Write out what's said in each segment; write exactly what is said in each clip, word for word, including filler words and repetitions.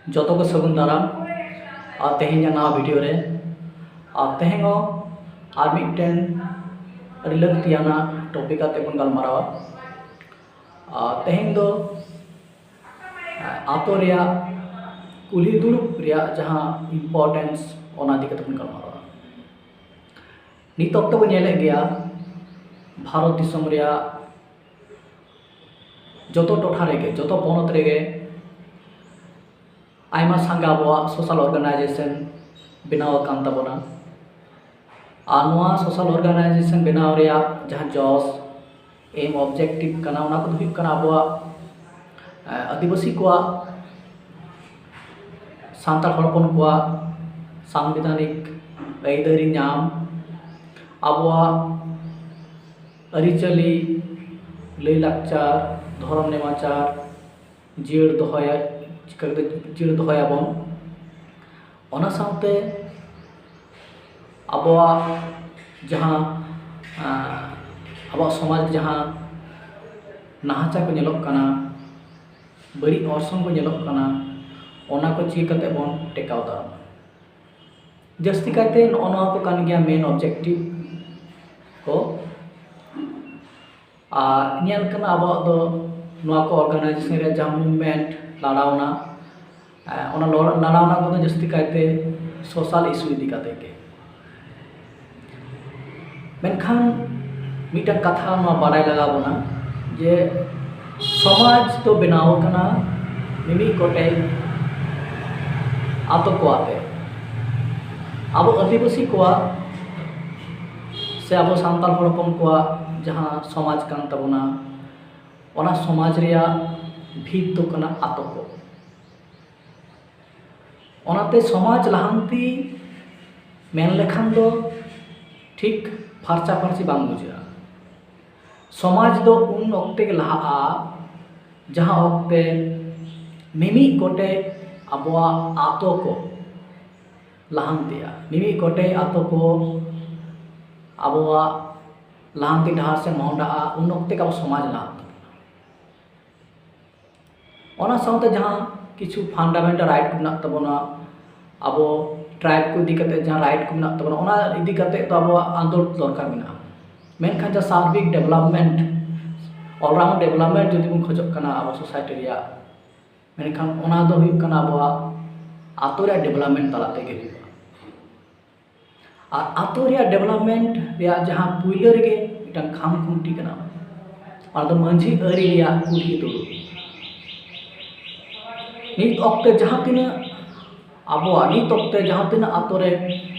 ᱡᱚᱛᱚ ᱠᱚ ᱥᱟᱹᱜᱩᱱ ᱫᱟᱨᱟᱢ᱾ ᱟᱨ ᱛᱮᱦᱮᱧᱟᱜ ᱱᱟᱣᱟ ᱵᱷᱤᱰᱤᱭᱳ ᱨᱮ, ᱟᱨ ᱛᱮᱦᱮᱧ ᱦᱚᱸ ᱟᱨ ᱢᱤᱫᱴᱮᱱ ᱟᱹᱰᱤ ᱞᱟᱹᱠᱛᱤᱭᱟᱱᱟᱜ ᱴᱚᱯᱤᱠ ᱟᱛᱮ ᱵᱚᱱ ᱜᱟᱞᱢᱟᱨᱟᱣᱟ᱾ ᱟᱨ ᱛᱮᱦᱮᱧ ᱫᱚ ᱟᱛᱳ ᱨᱮᱭᱟᱜ ᱠᱩᱞᱦᱤ ᱫᱩᱲᱩᱵ ᱨᱮᱭᱟᱜ ᱡᱟᱦᱟᱸ ᱤᱢᱯᱚᱨᱴᱮᱱᱥ, ᱚᱱᱟ ᱤᱫᱤ ᱠᱟᱛᱮ ᱵᱚᱱ ᱜᱟᱞᱢᱟᱨᱟᱣᱟ᱾ ᱱᱤᱛ ᱚᱠᱛᱚ ᱵᱚᱱ ᱧᱮᱞᱮᱫ ᱜᱮᱭᱟ, ᱵᱷᱟᱨᱚᱛ ᱫᱤᱥᱚᱢ ᱨᱮᱭᱟᱜ ᱡᱚᱛᱚ ᱴᱚᱴᱷᱟ ᱨᱮᱜᱮ, ᱡᱚᱛᱚ ᱯᱚᱱᱚᱛ ᱨᱮᱜᱮ ᱟᱭᱢᱟ ᱥᱟᱸᱜᱮ ᱟᱵᱚᱣᱟᱜ ᱥᱳᱥᱟᱞ ᱚᱨᱜᱟᱱᱟᱭᱡᱮᱥᱚᱱ ᱵᱮᱱᱟᱣ ᱟᱠᱟᱱ ᱛᱟᱵᱚᱱᱟ᱾ ᱟᱨ ᱱᱚᱣᱟ ᱥᱳᱥᱟᱞ ᱚᱨᱜᱟᱱᱟᱭᱡᱮᱥᱚᱱ ᱵᱮᱱᱟᱣ ᱨᱮᱭᱟᱜ ᱡᱟᱦᱟᱸ ᱡᱚᱥ, ᱮᱢ, ᱚᱵᱡᱮᱠᱴᱤᱵᱷ ᱠᱟᱱᱟ, ᱚᱱᱟ ᱠᱚᱫᱚ ᱦᱩᱭᱩᱜ ᱠᱟᱱᱟ ᱟᱵᱚᱣᱟᱜ, ᱮ, ᱟᱹᱫᱤᱵᱟᱹᱥᱤ ᱠᱚᱣᱟᱜ, ᱥᱟᱱᱛᱟᱲ ᱦᱚᱲ ᱦᱚᱯᱚᱱ ᱠᱚᱣᱟᱜ ᱥᱟᱝᱵᱤᱫᱷᱟᱱᱤᱠ ᱟᱹᱭᱫᱟᱹᱨᱤ ᱧᱟᱢ, ᱟᱵᱚᱣᱟᱜ ᱟᱹᱨᱤᱪᱟᱹᱞᱤ, ᱞᱟᱹᱭᱼᱞᱟᱠᱪᱟᱨ, ᱫᱷᱚᱨᱚᱢ ᱱᱮᱢᱟᱪᱟᱨ ᱡᱤᱭᱟᱹᱲ ᱫᱚᱦᱚᱭᱟ, ᱪᱤᱠᱟᱹ ᱠᱟᱛᱮ ᱡᱤᱭᱟᱹᱲ ᱫᱚᱦᱚᱭᱟᱵᱚᱱ᱾ ᱚᱱᱟ ᱥᱟᱶᱛᱮ ᱟᱵᱚᱣᱟᱜ ᱡᱟᱦᱟᱸ, ᱟᱸ, ᱟᱵᱚᱣᱟᱜ ᱥᱚᱢᱟᱡᱽ ᱡᱟᱦᱟᱸ ᱱᱟᱦᱟᱪᱟᱨ ᱠᱚ ᱧᱮᱞᱚᱜ ᱠᱟᱱᱟ, ᱵᱟᱹᱲᱤᱡ ᱚᱨᱥᱚᱝ ᱠᱚ ᱧᱮᱞᱚᱜ ᱠᱟᱱᱟ, ᱚᱱᱟ ᱠᱚ ᱪᱤᱠᱟᱹ ᱠᱟᱛᱮ ᱵᱚᱱ ᱴᱮᱠᱟᱣ ᱫᱟᱨᱟᱢᱟ᱾ ᱡᱟᱹᱥᱛᱤ ᱠᱟᱭᱛᱮ ᱱᱚᱜᱼᱚ ᱱᱚᱣᱟ ᱠᱚ ᱠᱟᱱ ᱜᱮᱭᱟ ᱢᱮᱱ ᱚᱵᱡᱮᱠᱴᱤᱵᱷ ᱠᱚ᱾ ᱟᱨ ᱧᱮᱞ ᱠᱟᱱᱟ ᱟᱵᱚᱣᱟᱜ ᱫᱚ ᱱᱚᱣᱟ ᱠᱚ ᱚᱨᱜᱟᱱᱟᱭᱡᱮᱥᱚᱱ ᱨᱮᱭᱟᱜ ᱡᱟᱦᱟᱸ ᱢᱩᱵᱷᱢᱮᱱᱴ ᱞᱟᱲᱟᱣᱱᱟ, ᱮ, ᱚᱱᱟ ᱞᱚᱲ-, ᱞᱟᱲᱟᱣᱱᱟ ᱠᱚᱫᱚ ᱡᱟᱹᱥᱛᱤ ᱠᱟᱭᱛᱮ ᱥᱳᱥᱟᱞ ᱤᱥᱩ ᱤᱫᱤ ᱠᱟᱛᱮ ᱜᱮ᱾ ᱢᱮᱱᱠᱷᱟᱱ ᱢᱤᱫᱴᱟᱝ ᱠᱟᱛᱷᱟ ᱱᱚᱣᱟ ᱵᱟᱰᱟᱭ ᱞᱟᱜᱟᱣ ᱵᱚᱱᱟ ᱡᱮ ᱥᱚᱢᱟᱡᱽ ᱫᱚ ᱵᱮᱱᱟᱣ ᱟᱠᱟᱱᱟ ᱢᱤᱢᱤᱫ ᱜᱚᱴᱮᱡ ᱟᱛᱳ ᱠᱚ ᱟᱛᱮ᱾ ᱟᱵᱚ ᱟᱹᱫᱤᱵᱟᱹᱥᱤ ᱠᱚᱣᱟᱜ ᱥᱮ ᱟᱵᱚ ᱥᱟᱱᱛᱟᱲ ᱦᱚᱲ ᱦᱚᱯᱚᱱ ᱠᱚᱣᱟᱜ ᱡᱟᱦᱟᱸ ᱥᱚᱢᱟᱡᱽ ᱠᱟᱱ ᱛᱟᱵᱚᱱᱟ, ᱚᱱᱟ ᱥᱚᱢᱟᱡᱽ ᱨᱮᱭᱟᱜ ᱵᱷᱤᱛ ᱫᱚ ᱠᱟᱱᱟ ᱟᱛᱳ ᱠᱚ᱾ ᱚᱱᱟᱛᱮ ᱥᱚᱢᱟᱡᱽ ᱞᱟᱦᱟᱱᱛᱤ ᱢᱮᱱ ᱞᱮᱠᱷᱟᱱ ᱫᱚ ᱴᱷᱤᱠ ᱯᱷᱟᱨᱪᱟᱼᱯᱷᱟᱹᱨᱪᱤ ᱵᱟᱝ ᱵᱩᱡᱷᱟᱹᱜᱼᱟ᱾ ᱥᱚᱢᱟᱡᱽ ᱫᱚ ᱩᱱ ᱚᱠᱛᱮ ᱜᱮ ᱞᱟᱦᱟᱜᱼᱟ, ᱡᱟᱦᱟᱸ ᱚᱠᱛᱮ ᱢᱤᱢᱤᱫ ᱜᱚᱴᱮᱡ ᱟᱵᱚᱣᱟᱜ ᱟᱛᱳ ᱠᱚ ᱞᱟᱦᱟᱱᱛᱤᱜᱼᱟ, ᱢᱤᱢᱤᱫ ᱜᱚᱴᱮᱡ ᱟᱛᱳ ᱠᱚ ᱟᱵᱚᱣᱟᱜ ᱞᱟᱦᱟᱱᱛᱤ ᱰᱟᱦᱟᱨ ᱥᱮᱫ ᱢᱚᱦᱰᱟᱜᱼᱟ, ᱩᱱ ᱚᱠᱛᱮ ᱜᱮ ᱟᱵᱚ ᱥᱚᱢᱟᱡᱽ ᱞᱟᱦᱟᱱᱛᱤ᱾ ᱚᱱᱟ ᱥᱟᱶᱛᱮ ᱡᱟᱦᱟᱸ ᱠᱤᱪᱷᱩ ᱯᱷᱟᱱᱰᱟᱢᱮᱱᱴᱟᱞ ᱨᱟᱭᱤᱴ ᱠᱚ ᱢᱮᱱᱟᱜ ᱛᱟᱵᱚᱱᱟ, ᱟᱵᱚ ᱴᱨᱟᱭᱤᱵᱽ ᱠᱚ ᱤᱫᱤ ᱠᱟᱛᱮ ᱡᱟᱦᱟᱸ ᱨᱟᱭᱤᱴ ᱠᱚ ᱢᱮᱱᱟᱜ ᱛᱟᱵᱚᱱᱟ, ᱚᱱᱟ ᱤᱫᱤ ᱠᱟᱛᱮ ᱫᱚ ᱟᱵᱚᱣᱟᱜ ᱟᱸᱫᱳᱲ ᱫᱚᱨᱠᱟᱨ ᱢᱮᱱᱟᱜᱼᱟ᱾ ᱢᱮᱱᱠᱷᱟᱱ ᱡᱟᱦᱟᱸ ᱥᱟᱨᱵᱤᱠ ᱰᱮᱵᱷᱞᱚᱯᱢᱮᱱᱴ, ᱚᱞᱨᱟᱣᱩᱱᱰ ᱰᱮᱵᱷᱞᱚᱯᱢᱮᱱᱴ ᱡᱩᱫᱤ ᱵᱚᱱ ᱠᱷᱚᱡᱚᱜ ᱠᱟᱱᱟ ᱟᱵᱚ ᱥᱳᱥᱟᱭᱴᱤ ᱨᱮᱭᱟᱜ, ᱢᱮᱱᱠᱷᱟᱱ ᱚᱱᱟ ᱫᱚ ᱦᱩᱭᱩᱜ ᱠᱟᱱᱟ ᱟᱵᱚᱣᱟᱜ ᱟᱛᱳ ᱨᱮᱭᱟᱜ ᱰᱮᱵᱷᱞᱚᱯᱢᱮᱱᱴ ᱛᱟᱞᱟ ᱛᱮᱜᱮ ᱦᱩᱭᱩᱜᱼᱟ᱾ ᱟᱨ ᱟᱛᱳ ᱨᱮᱭᱟᱜ ᱰᱮᱵᱷᱞᱚᱯᱢᱮᱱᱴ ᱨᱮᱭᱟᱜ ᱡᱟᱦᱟᱸ ᱯᱩᱭᱞᱟᱹ ᱨᱮᱜᱮ ᱢᱤᱫᱴᱟᱝ ᱠᱷᱟᱢ ᱠᱷᱩᱱᱴᱤ ᱠᱟᱱᱟ, ᱚᱱᱟ ᱫᱚ ᱢᱟᱹᱡᱷᱤ ᱟᱹᱨᱤ ᱨᱮᱭᱟᱜ ᱠᱩᱞᱦᱤ ᱫᱩᱲᱩᱵ᱾ ᱱᱤᱛ ᱚᱠᱛᱮ ᱡᱟᱦᱟᱸ ᱛᱤᱱᱟᱹᱜ ᱟᱵᱚᱣᱟᱜ ᱱᱤᱛ ᱚᱠᱛᱮ ᱡᱟᱦᱟᱸ ᱛᱤᱱᱟᱹᱜ ᱟᱛᱳ ᱨᱮ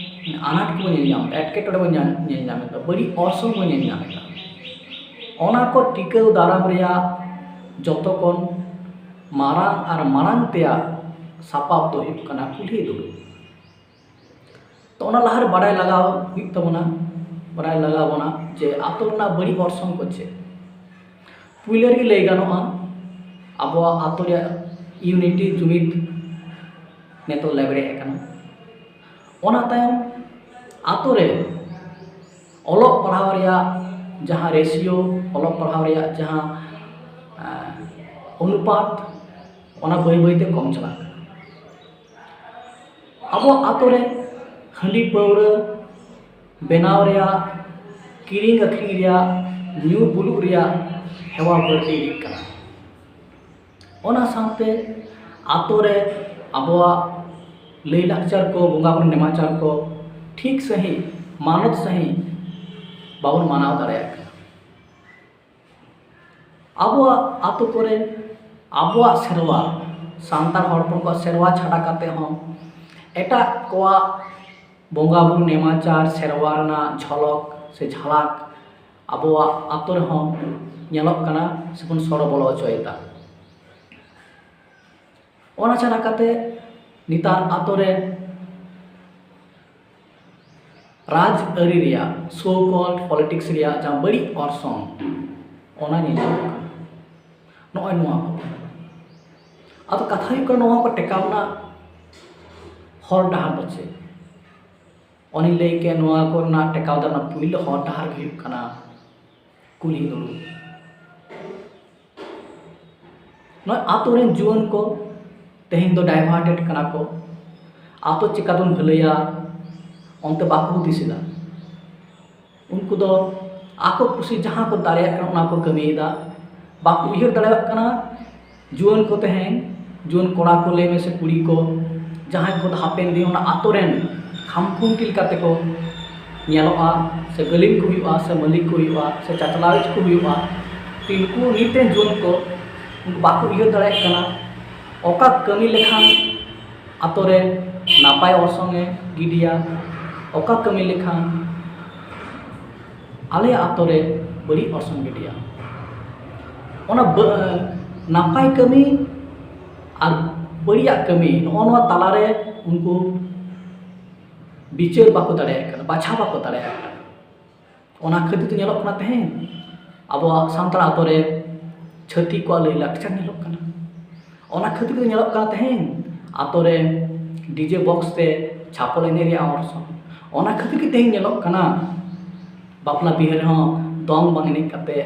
ᱟᱱᱟᱴ ᱠᱚᱵᱚᱱ ᱧᱮᱞ ᱧᱟᱢ ᱮᱫᱟ, ᱮᱴᱠᱮᱴᱚᱬᱮ ᱵᱚᱱ ᱧᱮᱞ, ᱧᱮᱞ ᱧᱟᱢ ᱮᱫᱟ, ᱵᱟᱹᱲᱤᱡ ᱚᱨᱥᱚᱝ ᱵᱚᱱ ᱧᱮᱞ ᱧᱟᱢ ᱮᱫᱟ, ᱚᱱᱟ ᱠᱚ ᱴᱤᱠᱟᱹᱣ ᱫᱟᱨᱟᱢ ᱨᱮᱭᱟᱜ ᱡᱚᱛᱚ ᱠᱷᱚᱱ ᱢᱟᱨᱟᱝ ᱟᱨ ᱢᱟᱲᱟᱝ ᱛᱮᱭᱟᱜ ᱥᱟᱯᱟᱵ ᱫᱚ ᱦᱩᱭᱩᱜ ᱠᱟᱱᱟ ᱠᱩᱞᱦᱤ ᱫᱩᱲᱩᱵ᱾ ᱛᱚ ᱚᱱᱟ ᱞᱟᱦᱟᱨᱮ ᱵᱟᱰᱟᱭ ᱞᱟᱜᱟᱣ ᱦᱩᱭᱩᱜ ᱛᱟᱵᱚᱱᱟ, ᱵᱟᱰᱟᱭ ᱞᱟᱜᱟᱣ ᱵᱚᱱᱟ ᱡᱮ ᱟᱛᱳ ᱨᱮᱱᱟᱜ ᱵᱟᱹᱲᱤᱡ ᱚᱨᱥᱚᱝ ᱠᱚ ᱪᱮᱫ᱾ ᱯᱩᱭᱞᱟᱹ ᱨᱮᱜᱮ ᱞᱟᱹᱭ ᱜᱟᱱᱚᱜᱼᱟ, ᱟᱵᱚᱣᱟᱜ ᱟᱛᱳ ᱨᱮᱭᱟᱜ ᱤᱭᱩᱱᱤᱴᱤ, ᱡᱩᱢᱤᱫ ᱱᱤᱛᱚᱜ ᱞᱮᱵᱲᱮ ᱟᱠᱟᱱᱟ᱾ ᱚᱱᱟ ᱛᱟᱭᱚᱢ ᱟᱛᱳ ᱨᱮ ᱚᱞᱚᱜ ᱯᱟᱲᱦᱟᱣ ᱨᱮᱭᱟᱜ ᱡᱟᱦᱟᱸ ᱨᱮᱥᱤᱭᱳ, ᱚᱞᱚᱜ ᱯᱟᱲᱦᱟᱣ ᱨᱮᱭᱟᱜ ᱡᱟᱦᱟᱸ, ᱟᱸ, ᱚᱱᱩᱯᱟᱛ, ᱚᱱᱟ ᱵᱟᱹᱭ ᱵᱟᱹᱭᱛᱮ ᱠᱚᱢ ᱪᱟᱞᱟᱜ ᱠᱟᱱᱟ᱾ ᱟᱵᱚ ᱟᱛᱳ ᱨᱮ ᱦᱟᱺᱰᱤ ᱯᱟᱹᱣᱨᱟᱹ ᱵᱮᱱᱟᱣ ᱨᱮᱭᱟᱜ, ᱠᱤᱨᱤᱧ ᱟᱹᱠᱷᱨᱤᱧ ᱨᱮᱭᱟᱜ, ᱧᱩ ᱵᱩᱞᱩᱜ ᱨᱮᱭᱟᱜ ᱦᱮᱣᱟ ᱵᱟᱹᱲᱛᱤ ᱤᱫᱤᱜ ᱠᱟᱱᱟ᱾ ᱚᱱᱟ ᱥᱟᱶᱛᱮ ᱟᱛᱳ ᱨᱮ ᱟᱵᱚᱣᱟᱜ ᱞᱟᱹᱭᱼᱞᱟᱠᱪᱟᱨ ᱠᱚ, ᱵᱚᱸᱜᱟ ᱵᱩᱨᱩ ᱱᱮᱢᱟᱪᱟᱨ ᱠᱚ ᱴᱷᱤᱠ ᱥᱟᱺᱦᱤᱡ, ᱢᱟᱱᱚᱛ ᱥᱟᱺᱦᱤᱡ ᱵᱟᱵᱚᱱ ᱢᱟᱱᱟᱣ ᱫᱟᱲᱮᱭᱟᱜ ᱠᱟᱱᱟ᱾ ᱟᱵᱚᱣᱟᱜ ᱟᱛᱳ ᱠᱚᱨᱮ ᱟᱵᱚᱣᱟᱜ ᱥᱮᱨᱣᱟ, ᱥᱟᱱᱛᱟᱲ ᱦᱚᱲ ᱦᱚᱯᱚᱱ ᱠᱚᱣᱟᱜ ᱥᱮᱨᱣᱟ ᱪᱷᱟᱰᱟ ᱠᱟᱛᱮ ᱦᱚᱸ ᱮᱴᱟᱜ ᱠᱚᱣᱟᱜ ᱵᱚᱸᱜᱟ ᱵᱩᱨᱩ ᱱᱮᱢᱟᱪᱟᱨ, ᱥᱮᱨᱣᱟ ᱨᱮᱱᱟᱜ ᱡᱷᱚᱞᱚᱠ ᱥᱮ ᱡᱷᱟᱞᱟᱠ ᱟᱵᱚᱣᱟᱜ ᱟᱛᱳ ᱨᱮᱦᱚᱸ ᱧᱮᱞᱚᱜ ᱠᱟᱱᱟ ᱥᱮᱵᱚᱱ ᱥᱚᱲᱚ ᱵᱚᱞᱚ ᱦᱚᱪᱚᱭᱮᱫᱟ᱾ ᱚᱱᱟ ᱪᱷᱟᱰᱟ ᱠᱟᱛᱮ ᱱᱮᱛᱟᱨ ᱟᱛᱳ ᱨᱮ ᱨᱟᱡᱽ ᱟᱹᱨᱤ ᱨᱮᱭᱟᱜ, so called politics ᱨᱮᱭᱟᱜ ᱡᱟᱦᱟᱸ ᱵᱟᱹᱲᱤᱡ ᱚᱨᱥᱚᱝ, ᱚᱱᱟ ᱧᱮᱞ ᱧᱟᱢᱚᱜ ᱠᱟᱱᱟ᱾ ᱱᱚᱜᱼᱚᱭ ᱱᱚᱣᱟ ᱠᱚ᱾ ᱟᱫᱚ ᱠᱟᱛᱷᱟ ᱦᱩᱭᱩᱜ ᱠᱟᱱᱟ, ᱱᱚᱣᱟ ᱠᱚ ᱴᱮᱠᱟᱣ ᱨᱮᱱᱟᱜ ᱦᱚᱨ ᱰᱟᱦᱟᱨ ᱫᱚ ᱪᱮᱫ? ᱚᱱᱮᱧ ᱞᱟᱹᱭ ᱠᱮᱫ, ᱱᱚᱣᱟ ᱠᱚᱨᱮᱱᱟᱜ ᱴᱮᱠᱟᱣ ᱫᱟᱨᱟᱢ ᱨᱮᱱᱟᱜ ᱯᱩᱭᱞᱩ ᱦᱚᱨ ᱰᱟᱦᱟᱨ ᱜᱮ ᱦᱩᱭᱩᱜ ᱠᱟᱱᱟ ᱠᱩᱞᱦᱤ ᱫᱩᱲᱩᱵ᱾ ᱱᱚᱜᱼᱚᱭ ᱟᱛᱳ ᱨᱮᱱ ᱡᱩᱣᱟᱹᱱ ᱠᱚ ᱛᱮᱦᱮᱧ ᱫᱚ ᱰᱟᱭᱵᱷᱟᱨᱴᱮᱰ ᱠᱟᱱᱟ ᱠᱚ, ᱟᱛᱳ ᱪᱤᱠᱟᱹ ᱵᱚᱱ ᱵᱷᱟᱹᱞᱟᱹᱭᱟ, ᱚᱱᱛᱮ ᱵᱟᱠᱚ ᱦᱩᱫᱤᱥ ᱮᱫᱟ᱾ ᱩᱱᱠᱩ ᱫᱚ ᱟᱠᱚ ᱠᱩᱥᱤ ᱡᱟᱦᱟᱸ ᱠᱚ ᱫᱟᱲᱮᱭᱟᱜ ᱠᱟᱱᱟ, ᱚᱱᱟ ᱠᱚ ᱠᱟᱹᱢᱤᱭᱮᱫᱟ᱾ ᱵᱟᱠᱚ ᱩᱭᱦᱟᱹᱨ ᱫᱟᱲᱮᱭᱟᱜ ᱠᱟᱱᱟ, ᱡᱩᱣᱟᱹᱱ ᱠᱚ ᱛᱮᱦᱮᱧ, ᱡᱩᱣᱟᱹᱱ ᱠᱚᱲᱟ ᱠᱚ ᱞᱟᱹᱭ ᱢᱮᱥᱮ ᱠᱩᱲᱤ ᱠᱚ, ᱡᱟᱦᱟᱸᱭ ᱠᱚ ᱦᱟᱯᱮᱱ ᱫᱤᱱ ᱚᱱᱟ ᱟᱛᱳ ᱨᱮᱱ ᱠᱷᱟᱢᱠᱷᱩᱱᱴᱤ ᱞᱮᱠᱟ ᱛᱮᱠᱚ ᱧᱮᱞᱚᱜᱼᱟ, ᱥᱮ ᱜᱟᱹᱞᱤᱢ ᱠᱚ ᱦᱩᱭᱩᱜᱼᱟ, ᱥᱮ ᱢᱟᱹᱞᱤᱠ ᱠᱚ ᱦᱩᱭᱩᱜᱼᱟ, ᱥᱮ ᱪᱟᱪᱞᱟᱣᱤᱡ ᱠᱚ ᱦᱩᱭᱩᱜᱼᱟ, ᱩᱱᱠᱩ ᱱᱤᱛ ᱨᱮᱱ ᱡᱩᱣᱟᱹᱱ ᱠᱚ, ᱩᱱᱠᱩ ᱵᱟᱠᱚ ᱩᱭᱦᱟᱹᱨ ᱫᱟᱲᱮᱭᱟᱜ ᱠᱟᱱᱟ ᱚᱠᱟ ᱠᱟᱹᱢᱤ ᱞᱮᱠᱷᱟᱱ ᱟᱛᱳ ᱨᱮ ᱱᱟᱯᱟᱭ ᱚᱨᱥᱚᱝ ᱮ ᱜᱤᱰᱤᱭᱟ, ᱚᱠᱟ ᱠᱟᱹᱢᱤ ᱞᱮᱠᱷᱟᱱ ᱟᱞᱮᱭᱟᱜ ᱟᱛᱳ ᱨᱮ ᱵᱟᱹᱲᱤᱡ ᱚᱨᱥᱚᱝ ᱜᱤᱰᱤᱭᱟ᱾ ᱚᱱᱟ ᱵᱟᱹ-, ᱱᱟᱯᱟᱭ ᱠᱟᱹᱢᱤ ᱟᱨ ᱵᱟᱹᱲᱤᱡᱟᱜ ᱠᱟᱹᱢᱤ, ᱱᱚᱜᱼᱚ ᱱᱚᱣᱟ ᱛᱟᱞᱟᱨᱮ ᱩᱱᱠᱩ ᱵᱤᱪᱟᱹᱨ ᱵᱟᱠᱚ ᱫᱟᱲᱮᱭᱟᱜ ᱠᱟᱱᱟ, ᱵᱟᱪᱷᱟᱣ ᱵᱟᱠᱚ ᱫᱟᱲᱮᱭᱟᱜ ᱠᱟᱱᱟ᱾ ᱚᱱᱟ ᱠᱷᱟᱹᱛᱤᱨ ᱛᱮ ᱧᱮᱞᱚᱜ ᱠᱟᱱᱟ ᱛᱮᱦᱮᱧ ᱟᱵᱚᱣᱟᱜ ᱥᱟᱱᱛᱟᱲ ᱟᱛᱳ ᱨᱮ ᱪᱷᱟᱹᱛᱤᱠ ᱠᱚᱣᱟᱜ ᱞᱟᱹᱭ ᱞᱟᱠᱪᱟᱨ ᱧᱮᱞᱚᱜ ᱠᱟᱱᱟ᱾ ᱚᱱᱟ ᱠᱷᱟᱹᱛᱤᱨ ᱛᱮ ᱧᱮᱞᱚᱜ ᱠᱟᱱᱟ ᱛᱮᱦᱮᱧ ᱟᱛᱳ ᱨᱮ ᱰᱤᱡᱮ ᱵᱚᱠᱥ ᱛᱮ ᱪᱷᱟᱯᱚᱞ ᱮᱱᱮᱡ ᱨᱮᱭᱟᱜ ᱚᱨᱥᱚᱝ᱾ ᱚᱱᱟ ᱠᱷᱟᱹᱛᱤᱨ ᱜᱮ ᱛᱮᱦᱮᱧ ᱧᱮᱞᱚᱜ ᱠᱟᱱᱟ ᱵᱟᱯᱞᱟ ᱵᱤᱦᱟᱹ ᱨᱮᱦᱚᱸ ᱫᱚᱝ ᱵᱟᱝ ᱮᱱᱮᱡ ᱠᱟᱛᱮ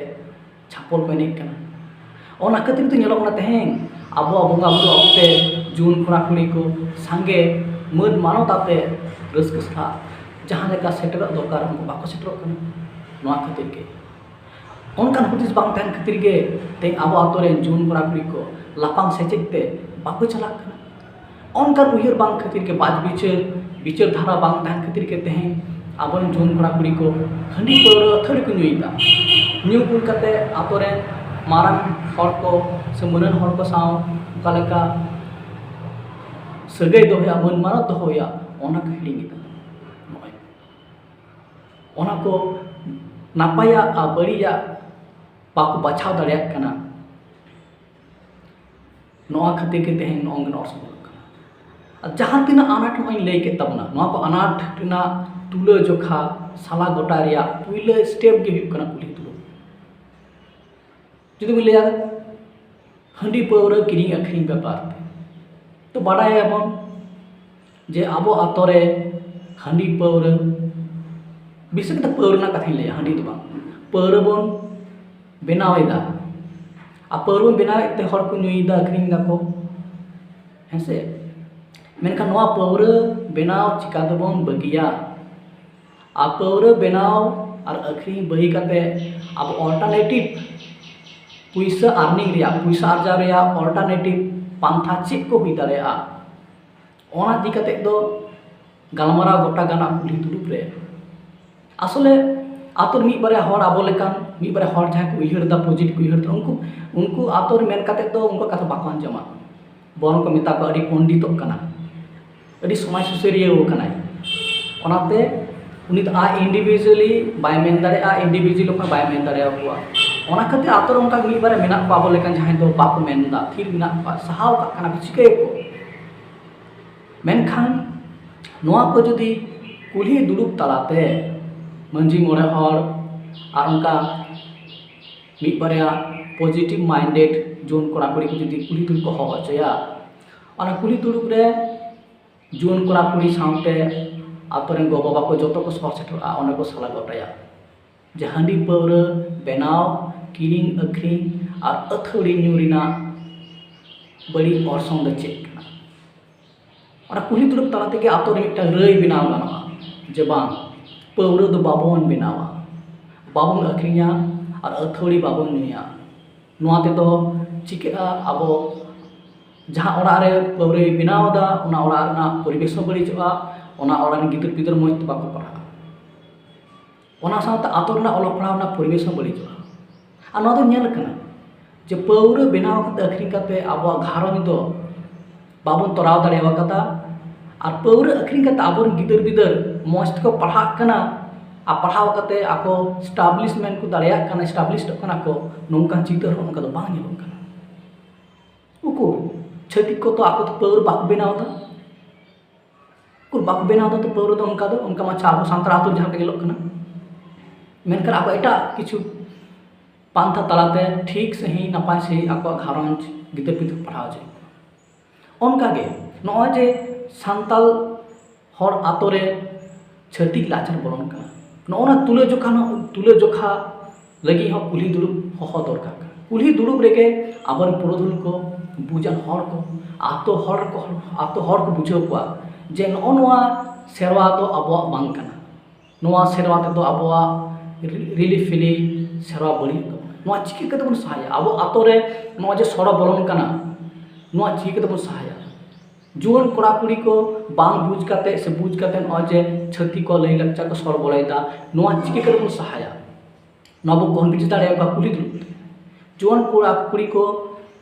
ᱪᱷᱟᱯᱚᱞ ᱠᱚ ᱮᱱᱮᱡ ᱠᱟᱱᱟ᱾ ᱚᱱᱟ ᱠᱷᱟᱹᱛᱤᱨ ᱛᱮ ᱧᱮᱞᱚᱜ ᱠᱟᱱᱟ ᱛᱮᱦᱮᱧ ᱟᱵᱚᱣᱟᱜ ᱵᱚᱸᱜᱟ ᱵᱩᱨᱩ ᱚᱠᱛᱮ ᱡᱩᱣᱟᱹᱱ ᱠᱚᱲᱟ ᱠᱩᱲᱤ ᱠᱚ ᱥᱟᱸᱜᱮ ᱢᱟᱹᱱ ᱢᱟᱱᱚᱛ ᱟᱛᱮ ᱨᱟᱹᱥᱠᱟᱹ ᱥᱟᱞᱟᱜ ᱡᱟᱦᱟᱸ ᱞᱮᱠᱟ ᱥᱮᱴᱮᱨᱚᱜ ᱫᱚᱨᱠᱟᱨ, ᱩᱱᱠᱩ ᱵᱟᱠᱚ ᱥᱮᱴᱮᱨᱚᱜ ᱠᱟᱱᱟ᱾ ᱱᱚᱣᱟ ᱠᱷᱟᱹᱛᱤᱨ ᱜᱮ, ᱚᱱᱠᱟᱱ ᱦᱩᱫᱤᱥ ᱵᱟᱝ ᱛᱟᱦᱮᱱ ᱠᱷᱟᱹᱛᱤᱨ ᱜᱮ ᱛᱮᱦᱮᱧ ᱟᱵᱚ ᱟᱛᱳ ᱨᱮᱱ ᱡᱩᱣᱟᱹᱱ ᱠᱚᱲᱟ ᱠᱩᱲᱤ ᱠᱚ ᱞᱟᱯᱷᱟᱝ ᱥᱮᱪᱮᱫ ᱛᱮ ᱵᱟᱠᱚ ᱪᱟᱞᱟᱜ ᱠᱟᱱᱟ᱾ ᱚᱱᱠᱟᱱ ᱩᱭᱦᱟᱹᱨ ᱵᱟᱝ ᱠᱷᱟᱹᱛᱤᱨ ᱜᱮ, ᱵᱟᱪ ᱵᱤᱪᱟᱹᱨ, ᱵᱤᱪᱟᱹᱨ ᱫᱷᱟᱨᱟ ᱵᱟᱝ ᱛᱟᱦᱮᱱ ᱠᱷᱟᱹᱛᱤᱨ ᱜᱮ ᱛᱮᱦᱮᱧ ᱟᱵᱚᱨᱮᱱ ᱡᱩᱣᱟᱹᱱ ᱠᱚᱲᱟ ᱠᱩᱲᱤ ᱠᱚ ᱦᱟᱺᱰᱤ ᱯᱟᱹᱣᱨᱟᱹ ᱟᱹᱛᱷᱟᱹᱲᱤ ᱠᱚ ᱧᱩᱭᱮᱫᱟ᱾ ᱧᱩ ᱵᱩᱞ ᱠᱟᱛᱮ ᱟᱛᱳ ᱨᱮᱱ ᱢᱟᱨᱟᱝ ᱦᱚᱲ ᱠᱚ ᱥᱮ ᱢᱟᱹᱱᱟᱱ ᱦᱚᱲ ᱠᱚ ᱥᱟᱶ ᱚᱠᱟ ᱞᱮᱠᱟ ᱥᱟᱹᱜᱟᱹᱭ ᱫᱚᱦᱚᱭᱟ, ᱢᱟᱹᱱ ᱢᱟᱱᱚᱛ ᱫᱚᱦᱚᱭᱟ, ᱚᱱᱟ ᱠᱚ ᱦᱤᱲᱤᱧ ᱮᱫᱟ᱾ ᱱᱚᱜᱼᱚᱭ ᱚᱱᱟ ᱠᱚ ᱱᱟᱯᱟᱭᱟᱜ ᱟᱨ ᱵᱟᱹᱲᱤᱡᱟᱜ ᱵᱟᱠᱚ ᱵᱟᱪᱷᱟᱣ ᱫᱟᱲᱮᱭᱟᱜ ᱠᱟᱱᱟ᱾ ᱱᱚᱣᱟ ᱠᱷᱟᱹᱛᱤᱨ ᱜᱮ ᱛᱮᱦᱮᱧ ᱱᱚᱜᱼᱚ ᱱᱚᱝᱠᱟᱱ ᱚᱨᱥᱚᱝ ᱦᱩᱭᱩᱜ ᱠᱟᱱᱟ᱾ ᱟᱨ ᱡᱟᱦᱟᱸ ᱛᱤᱱᱟᱹᱜ ᱟᱱᱟᱴ ᱱᱚᱜᱼᱚᱭ ᱤᱧ ᱞᱟᱹᱭ ᱠᱮᱫ ᱛᱟᱵᱚᱱᱟ, ᱱᱚᱣᱟ ᱠᱚ ᱟᱱᱟᱴ ᱨᱮᱱᱟᱜ ᱛᱩᱞᱟᱹ ᱡᱚᱠᱷᱟ, ᱥᱟᱞᱟ ᱜᱚᱴᱟ ᱨᱮᱭᱟᱜ ᱯᱩᱭᱞᱟᱹ ᱥᱴᱮᱯ ᱜᱮ ᱦᱩᱭᱩᱜ ᱠᱟᱱᱟ ᱠᱩᱞᱦᱤ ᱫᱩᱲᱩᱵ᱾ ᱡᱩᱫᱤ ᱵᱚᱱ ᱞᱟᱹᱭᱟ ᱦᱟᱺᱰᱤ ᱯᱟᱹᱣᱨᱟᱹ ᱠᱤᱨᱤᱧ ᱟᱹᱠᱷᱨᱤᱧ ᱵᱮᱯᱟᱨ ᱛᱮ, ᱛᱚ ᱵᱟᱰᱟᱭᱟᱵᱚᱱ ᱡᱮ ᱟᱵᱚ ᱟᱛᱳ ᱨᱮ ᱦᱟᱺᱰᱤ ᱯᱟᱹᱣᱨᱟᱹ, ᱵᱤᱥᱮᱥ ᱠᱟᱛᱮ ᱯᱟᱹᱣᱨᱟᱹ ᱨᱮᱱᱟᱜ ᱠᱟᱛᱷᱟᱧ ᱞᱟᱹᱭᱟ, ᱦᱟᱺᱰᱤ ᱫᱚ ᱵᱟᱝ, ᱯᱟᱹᱣᱨᱟᱹ ᱵᱚᱱ ᱵᱮᱱᱟᱣ ᱮᱫᱟ᱾ ᱟᱨ ᱯᱟᱹᱣᱨᱟᱹ ᱵᱚᱱ ᱵᱮᱱᱟᱣᱮᱫ ᱛᱮ ᱦᱚᱲ ᱠᱚ ᱧᱩᱭᱮᱫᱟ, ᱟᱹᱠᱷᱨᱤᱧ ᱫᱟᱠᱚ᱾ ᱦᱮᱸ ᱥᱮ? ᱢᱮᱱᱠᱷᱟᱱ ᱱᱚᱣᱟ ᱯᱟᱹᱣᱨᱟᱹ ᱵᱮᱱᱟᱣ ᱪᱤᱠᱟ ᱛᱮᱵᱚᱱ ᱵᱟᱹᱜᱤᱭᱟ? ᱟᱨ ᱯᱟᱹᱣᱨᱟᱹ ᱵᱮᱱᱟᱣ ᱟᱨ ᱟᱹᱠᱷᱨᱤᱧ ᱵᱟᱹᱜᱤ ᱠᱟᱛᱮ ᱟᱵᱚ alternative ᱯᱩᱭᱥᱟᱹ earning ᱨᱮᱭᱟᱜ, ᱯᱩᱭᱥᱟᱹ ᱟᱨᱡᱟᱣ ᱨᱮᱭᱟᱜ alternative ᱯᱟᱱᱛᱷᱟ ᱪᱮᱫ ᱠᱚ ᱦᱩᱭ ᱫᱟᱲᱮᱭᱟᱜᱼᱟ, ᱚᱱᱟ ᱤᱫᱤ ᱠᱟᱛᱮ ᱫᱚ ᱜᱟᱞᱢᱟᱨᱟᱣ ᱜᱚᱴᱟ ᱜᱟᱱᱚᱜᱼᱟ ᱠᱩᱞᱦᱤ ᱫᱩᱲᱩᱵ ᱨᱮ᱾ ᱟᱥᱚᱞᱮ ᱟᱛᱳ ᱨᱮ ᱢᱤᱫ ᱵᱟᱨᱭᱟ ᱦᱚᱲ, ᱟᱵᱚ ᱞᱮᱠᱟᱱ ᱢᱤᱫ ᱵᱟᱨᱭᱟ ᱦᱚᱲ ᱡᱟᱦᱟᱸᱭ ᱠᱚ ᱩᱭᱦᱟᱹᱨ ᱮᱫᱟ, positive ᱠᱚ ᱩᱭᱦᱟᱹᱨ ᱮᱫᱟ, ᱩᱱᱠᱩ, ᱩᱱᱠᱩ ᱟᱛᱳ ᱨᱮ ᱢᱮᱱ ᱠᱟᱛᱮ ᱫᱚ ᱩᱱᱠᱩᱣᱟᱜ ᱠᱟᱛᱷᱟ ᱵᱟᱠᱚ ᱟᱸᱡᱚᱢᱟ, ᱵᱚᱨᱚᱝ ᱠᱚ ᱢᱮᱛᱟ ᱠᱚᱣᱟ ᱟᱹᱰᱤ ᱯᱚᱱᱰᱤᱛᱚᱜ ᱠᱟᱱᱟ, ᱟᱹᱰᱤ ᱥᱚᱢᱟᱡᱽ ᱥᱩᱥᱟᱹᱨᱤᱭᱟᱹ ᱠᱟᱱᱟᱭ᱾ ᱚᱱᱟᱛᱮ ᱩᱱᱤ ᱫᱚ ᱟᱡ individually ᱵᱟᱭ ᱢᱮᱱ ᱫᱟᱲᱮᱭᱟᱜᱼᱟ, individually ᱚᱠᱚᱭ ᱵᱟᱭ ᱢᱮᱱ ᱫᱟᱲᱮᱭᱟᱠᱚᱣᱟ᱾ ᱚᱱᱟ ᱠᱷᱟᱹᱛᱤᱨ ᱟᱛᱳ ᱨᱮ ᱚᱱᱠᱟ ᱢᱤᱫ ᱵᱟᱨᱭᱟ ᱢᱮᱱᱟᱜ ᱠᱚᱣᱟ ᱟᱵᱚ ᱞᱮᱠᱟᱱ, ᱡᱟᱦᱟᱸᱭ ᱫᱚ ᱵᱟᱠᱚ ᱢᱮᱱ ᱮᱫᱟ, ᱛᱷᱤᱨ ᱢᱮᱱᱟᱜ ᱠᱚᱣᱟ, ᱥᱟᱦᱟᱣ ᱠᱟᱜ ᱠᱟᱱᱟ ᱠᱚ, ᱪᱤᱠᱟᱹᱭᱟᱠᱚ? ᱢᱮᱱᱠᱷᱟᱱ ᱱᱚᱣᱟ ᱠᱚ ᱡᱩᱫᱤ ᱠᱩᱞᱦᱤ ᱫᱩᱲᱩᱵ ᱛᱟᱞᱟᱛᱮ ᱢᱟᱹᱡᱷᱤ ᱢᱚᱬᱮ ᱦᱚᱲ ᱟᱨ ᱚᱱᱠᱟ ᱢᱤᱫ ᱵᱟᱨᱭᱟ positive minded juan ᱠᱚᱲᱟ ᱠᱩᱲᱤ ᱠᱚ ᱡᱩᱫᱤ ᱠᱩᱞᱦᱤ ᱫᱩᱲᱩᱵ ᱠᱚ ᱦᱚᱦᱚ ᱦᱚᱪᱚᱭᱟ, ᱚᱱᱟ ᱠᱩᱞᱦᱤ ᱫᱩᱲᱩᱵ ᱨᱮ juan ᱠᱚᱲᱟ ᱠᱩᱲᱤ ᱥᱟᱶᱛᱮ ᱟᱛᱳ ᱨᱮᱱ ᱜᱚ ᱵᱟᱵᱟ ᱠᱚ ᱡᱚᱛᱚ ᱠᱚ ᱥᱚᱦᱚᱨ ᱥᱮᱴᱮᱨᱚᱜᱼᱟ, ᱚᱸᱰᱮ ᱠᱚ ᱥᱟᱞᱟ ᱜᱚᱴᱟᱭᱟ ᱡᱮ ᱦᱟᱺᱰᱤ ᱯᱟᱹᱣᱨᱟᱹ ᱵᱮᱱᱟᱣ, ᱠᱤᱨᱤᱧ ᱟᱹᱠᱷᱨᱤᱧ ᱟᱨ ᱟᱹᱛᱷᱟᱹᱣᱲᱤ ᱧᱩ ᱨᱮᱱᱟᱜ ᱵᱟᱹᱲᱤᱡ ᱚᱨᱥᱚᱝ ᱫᱚ ᱪᱮᱫ ᱠᱟᱱᱟ᱾ ᱚᱱᱟ ᱠᱩᱞᱦᱤ ᱫᱩᱲᱩᱵ ᱛᱟᱞᱟ ᱛᱮᱜᱮ ᱟᱛᱳ ᱨᱮ ᱢᱤᱫᱴᱟᱝ ᱨᱟᱹᱭ ᱵᱮᱱᱟᱣ ᱜᱟᱱᱚᱜᱼᱟ ᱡᱮ ᱵᱟᱝ, ᱯᱟᱹᱣᱨᱟᱹ ᱫᱚ ᱵᱟᱵᱚᱱ ᱵᱮᱱᱟᱣᱟ, ᱵᱟᱵᱚᱱ ᱟᱹᱠᱷᱨᱤᱧᱟ ᱟᱨ ᱟᱹᱛᱷᱟᱹᱣᱲᱤ ᱵᱟᱵᱚᱱ ᱧᱩᱭᱟ᱾ ᱱᱚᱣᱟ ᱛᱮᱫᱚ ᱪᱤᱠᱟᱹᱜᱼᱟ, ᱟᱵᱚ ᱡᱟᱦᱟᱸ ᱚᱲᱟᱜ ᱨᱮ ᱯᱟᱹᱣᱨᱟᱹᱭ ᱵᱮᱱᱟᱣ ᱮᱫᱟ, ᱚᱱᱟ ᱚᱲᱟᱜ ᱨᱮᱱᱟᱜ ᱯᱚᱨᱤᱵᱮᱥ ᱦᱚᱸ ᱵᱟᱹᱲᱤᱡᱚᱜᱼᱟ, ᱚᱱᱟ ᱚᱲᱟᱜ ᱨᱮᱱ ᱜᱤᱫᱟᱹᱨ ᱯᱤᱫᱟᱹᱨ ᱢᱚᱡᱽ ᱛᱮ ᱵᱟᱠᱚ ᱯᱟᱲᱦᱟᱜᱼᱟ, ᱚᱱᱟ ᱥᱟᱶᱛᱮ ᱟᱛᱳ ᱨᱮᱱᱟᱜ ᱚᱞᱚᱜ ᱯᱟᱲᱦᱟᱣ ᱨᱮᱱᱟᱜ ᱯᱚᱨᱤᱵᱮᱥ ᱦᱚᱸ ᱵᱟᱹᱲᱤᱡᱚᱜᱼᱟ᱾ ᱟᱨ ᱱᱚᱣᱟ ᱫᱚ ᱧᱮᱞ ᱠᱟᱱᱟ ᱡᱮ ᱯᱟᱹᱣᱨᱟᱹ ᱵᱮᱱᱟᱣ ᱠᱟᱛᱮ ᱟᱹᱠᱷᱨᱤᱧ ᱠᱟᱛᱮ ᱟᱵᱚᱣᱟᱜ ᱜᱷᱟᱨᱚᱸᱡᱽ ᱫᱚ ᱵᱟᱵᱚᱱ ᱛᱚᱨᱟᱣ ᱫᱟᱲᱮ ᱟᱠᱟᱫᱟ᱾ ᱟᱨ ᱯᱟᱹᱣᱨᱟᱹ ᱟᱹᱠᱷᱨᱤᱧ ᱠᱟᱛᱮ ᱟᱵᱚᱨᱮᱱ ᱜᱤᱫᱟᱹᱨ ᱯᱤᱫᱟᱹᱨ ᱢᱚᱡᱽ ᱛᱮᱠᱚ ᱯᱟᱲᱦᱟᱜ ᱠᱟᱱᱟ, ᱟᱨ ᱯᱟᱲᱦᱟᱣ ᱠᱟᱛᱮ ᱟᱠᱚ establishment ᱠᱚ ᱫᱟᱲᱮᱭᱟᱜ ᱠᱟᱱᱟ, establishᱚᱜ ᱠᱟᱱᱟ ᱠᱚ, ᱱᱚᱝᱠᱟᱱ ᱪᱤᱛᱟᱹᱨ ᱦᱚᱸ ᱚᱱᱠᱟ ᱫᱚ ᱵᱟᱝ ᱧᱮᱞᱚᱜ ᱠᱟᱱᱟ᱾ ᱩᱠᱩᱨ, ᱪᱷᱟᱹᱛᱤᱠ ᱠᱚᱫᱚ ᱟᱠᱚ ᱫᱚ ᱯᱟᱹᱣᱨᱟᱹ ᱵᱟᱠᱚ ᱵᱮᱱᱟᱣ ᱮᱫᱟ, ᱩᱠᱩᱨ ᱵᱟᱠᱚ ᱵᱮᱱᱟᱣ ᱮᱫᱟ ᱛᱚ ᱯᱟᱹᱣᱨᱟᱹ ᱫᱚ ᱚᱱᱠᱟ ᱫᱚ, ᱚᱱᱠᱟ ᱢᱟᱪᱷᱟ ᱟᱵᱚ ᱥᱟᱱᱛᱟᱲ ᱟᱛᱳ ᱡᱟᱦᱟᱸ ᱞᱮᱠᱟ ᱧᱮᱞᱚᱜ ᱠᱟᱱᱟ᱾ ᱢᱮᱱᱠᱷᱟᱱ ᱟᱠᱚ ᱮᱴᱟᱜ ᱠᱤᱪᱷᱩ ᱯᱟᱱᱛᱷᱟ ᱛᱟᱞᱟᱛᱮ ᱴᱷᱤᱠ ᱥᱟᱺᱦᱤᱡ ᱱᱟᱯᱟᱭ ᱥᱟᱺᱦᱤᱡ ᱟᱠᱚᱣᱟᱜ ᱜᱷᱟᱨᱚᱸᱡᱽ ᱜᱤᱫᱟᱹᱨ ᱯᱤᱫᱟᱹᱨ ᱠᱚ ᱯᱟᱲᱦᱟᱣ ᱦᱚᱪᱚᱭᱮᱫ ᱠᱚᱣᱟ᱾ ᱚᱱᱠᱟᱜᱮ ᱱᱚᱜᱼᱚᱭ ᱡᱮ ᱥᱟᱱᱛᱟᱲ ᱦᱚᱲ ᱟᱛᱳ ᱨᱮ ᱪᱷᱟᱹᱛᱤᱠ ᱞᱟᱪᱟᱨ ᱵᱚᱞᱚᱱ ᱠᱟᱱᱟ, ᱱᱚᱜᱼᱚ ᱱᱟ ᱛᱩᱞᱟᱹᱡᱚᱠᱷᱟ, ᱛᱩᱞᱟᱹᱡᱚᱠᱷᱟ ᱞᱟᱹᱜᱤᱫ ᱦᱚᱸ ᱠᱩᱞᱦᱤ ᱫᱩᱲᱩᱵ ᱦᱚᱦᱚ ᱫᱚᱨᱠᱟᱨ ᱠᱟᱱᱟ᱾ ᱠᱩᱞᱦᱤ ᱫᱩᱲᱩᱵ ᱨᱮᱜᱮ ᱟᱵᱚᱨᱮᱱ ᱯᱩᱨᱩᱫᱷᱩᱞ ᱠᱚ ᱵᱩᱡᱟᱱ ᱦᱚᱲ ᱠᱚ, ᱟᱛᱳ ᱦᱚᱲ ᱠᱚ, ᱟᱛᱳ ᱦᱚᱲ ᱠᱚ ᱵᱩᱡᱷᱟᱹᱣ ᱠᱚᱣᱟ ᱡᱮ ᱱᱚᱜᱼᱚ ᱱᱚᱣᱟ ᱥᱮᱨᱣᱟ ᱫᱚ ᱟᱵᱚᱣᱟᱜ ᱵᱟᱝ ᱠᱟᱱᱟ, ᱱᱚᱣᱟ ᱥᱮᱨᱣᱟ ᱛᱮᱫᱚ ᱟᱵᱚᱣᱟᱜ ᱨᱤ- ᱨᱤᱞᱤ ᱯᱷᱤᱞᱤ ᱥᱮᱨᱣᱟ ᱵᱟᱹᱲᱤᱡ ᱫᱚ᱾ ᱱᱚᱣᱟ ᱪᱤᱠᱟᱹ ᱠᱟᱛᱮ ᱵᱚᱱ ᱥᱟᱦᱟᱭᱟ? ᱟᱵᱚ ᱟᱛᱳ ᱨᱮ ᱱᱚᱣᱟ ᱡᱮ ᱥᱚᱲᱚ ᱵᱚᱞᱚᱱ ᱠᱟᱱᱟ, ᱱᱚᱣᱟ ᱪᱤᱠᱟᱹ ᱠᱟᱛᱮ ᱵᱚᱱ ᱥᱟᱦᱟᱭᱟ? ᱡᱩᱣᱟᱹᱱ ᱠᱚᱲᱟ ᱠᱩᱲᱤ ᱠᱚ ᱵᱟᱝ ᱵᱩᱡᱽ ᱠᱟᱛᱮ ᱥᱮ ᱵᱩᱡᱽ ᱠᱟᱛᱮ ᱱᱚᱜᱼᱚᱭ ᱡᱮ ᱪᱷᱟᱹᱛᱤᱠ ᱠᱚ ᱞᱟᱹᱭ ᱞᱟᱠᱪᱟᱨ ᱠᱚ ᱥᱚᱲᱚ ᱵᱚᱞᱚᱭᱮᱫᱟ, ᱱᱚᱣᱟ ᱪᱤᱠᱟᱹ ᱠᱟᱛᱮ ᱵᱚᱱ ᱥᱟᱦᱟᱭᱟ? ᱱᱚᱣᱟ ᱵᱚ ᱠᱚᱱᱵᱷᱤᱱᱥ ᱫᱟᱲᱮᱭᱟᱠᱚᱣᱟ ᱠᱩᱞᱦᱤ ᱫᱩᱲᱩᱵ ᱛᱮ᱾ ᱡᱩᱣᱟᱹᱱ ᱠᱚᱲᱟ ᱠᱩᱲᱤ ᱠᱚ